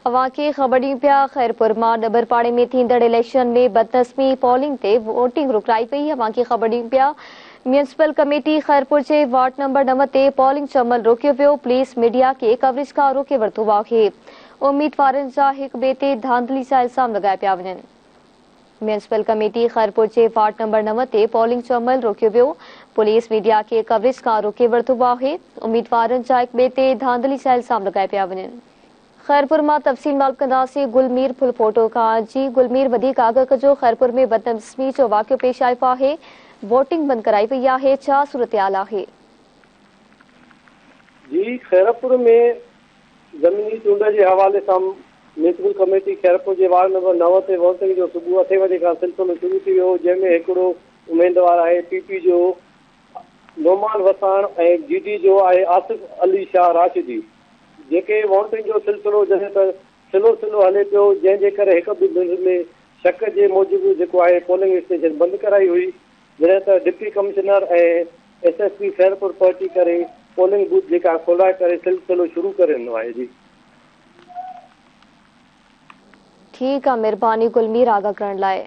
اوهان کي خبر ڏيون پيا خيرپور مان ڏٻرپاڙي ۾ ٿيندڙ اليڪشن ۾ بدنظمي پولنگ تي ووٽنگ رڪرائي وئي. اوهان کي خبر ڏيون پيا ميونسپل ڪميٽي خيرپور جي وارڊ نمبر 9 تي پولنگ جو عمل روڪيو ويو. پوليس ميڊيا کي ڪوريج کان روڪي ورتو آهي. اميدوارن جا هڪ ٻئي تي ڌانڌلي جا الزام لڳايا پيا وڃن. ميونسپل ڪميٽي خيرپور جي وارڊ نمبر 9 تي پولنگ جو عمل روڪيو ويو. پوليس ميڊيا کي ڪوريج کان روڪي ورتو آهي. اميدوارن جا هڪ ٻئي تي ڌانڌلي جا الزام لڳايا پيا وڃن. خيرپور مان تفصيل معلوم ڪنداسين گل مير ڦلپوٽو کان. جي گل مير وڌيڪ آگاهه ڪجو خيرپور ۾ بدنظمي جو واقعو پيش آيو آهي ووٽنگ بند ڪرائي وئي آهي ڇا صورتحال آهي؟ جي خيرپور ۾ ضمني چونڊ جي حوالي سان ميونسپل ڪميٽي خيرپور جي وارڊ نمبر 9 تي ووٽنگ جو صبح اٺين وڄي کان سلسلو شروع ٿي ويو جنهن ۾ هڪڙو اميدوار آهي پي پي جو نعمان وساڻ ۽ جي ڊي جو آهي آصف علي شاهه راشدي جيڪي ووٽنگ جو سلسلو جڏهن ته سلو سلو هلي پيو جنهن جي ڪري هڪ ٻن ڌر ۾ شڪ جي موجب جيڪو آهي پولنگ اسٽيشن بند ڪرائي هئي جڏهن ته deputy commissioner ۽ S S P Khairpur پهچي ڪري پولنگ بوٿ جيڪا کولرائي ڪري سلسلو شروع ڪري ڏنو آهي جي. ٺيڪ آ مھرباني گل مير آگاھ ڪرڻ لاء.